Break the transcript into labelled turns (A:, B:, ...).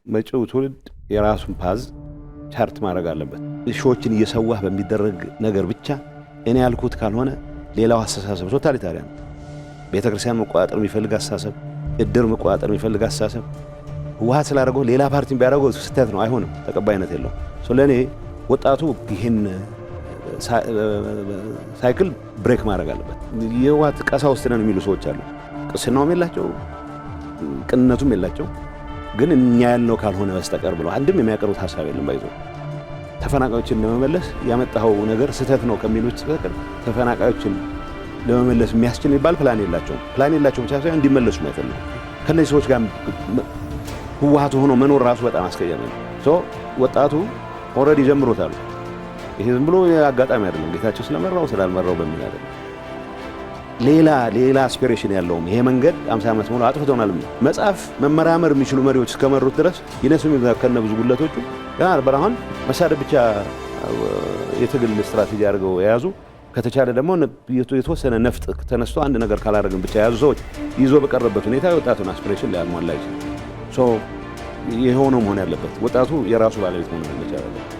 A: መጪው ትውልድ የራሱን path chart ማድረግ አለበት። ሺዎችን እየሰዋህ በሚደረግ ነገር ብቻ እኔ ያልኩት ካልሆነ ሌላው አስተሳሰብ totalitarian፣ ቤተ ክርስቲያን መቆጣጠር የሚፈልግ አስተሳሰብ፣ እድር መቆጣጠር የሚፈልግ አስተሳሰብ፣ ህወሓት ስላደረገው ሌላ ፓርቲ ቢያደርገው ስህተት ነው፣ አይሆንም፣ ተቀባይነት የለውም። ለእኔ ወጣቱ ይህን cycle break ማድረግ አለበት። የህወሓት ቀሳውስት ነን የሚሉ ሰዎች አሉ። ቅስናውም የላቸው፣ ቅንነቱም የላቸው። ግን እኛ ያልነው ካልሆነ በስተቀር ብለው አንድም የሚያቀርቡት ሀሳብ የለም። ባይዞ ተፈናቃዮችን ለመመለስ ያመጣኸው ነገር ስህተት ነው ከሚሉት በስተቀር ተፈናቃዮችን ለመመለስ የሚያስችል የሚባል ፕላን የላቸውም። ፕላን የላቸውም ብቻ ሳይሆን እንዲመለሱም አይፈልጉም። ከእነዚህ ሰዎች ጋር ህወሓት ሆኖ መኖር ራሱ በጣም አስቀያሚ ነው። So ወጣቱ already ጀምሮታል። ይሄ ዝም ብሎ አጋጣሚ አይደለም። ጌታቸው ስለመራው ስላልመራው በሚል አይደለም። ሌላ ሌላ aspiration ያለውም ይሄ መንገድ 50 ዓመት ሙሉ አጥፍቶናል። መጽሐፍ መመራመር የሚችሉ መሪዎች እስከመሩት ድረስ ይነሱ ከነ ብዙ ጉለቶቹ ገና በረሃን መሳደብ ብቻ የትግል ስትራቴጂ አድርገው የያዙ፣ ከተቻለ ደግሞ የተወሰነ ነፍጥ ተነስቶ አንድ ነገር ካላደረግን ብቻ የያዙ ሰዎች ይዞ በቀረበት ሁኔታ የወጣቱን aspiration ሊያሟላ አይችልም። So የሆነው መሆን ያለበት ወጣቱ የራሱ ባለቤት መሆን መቻል አለበት።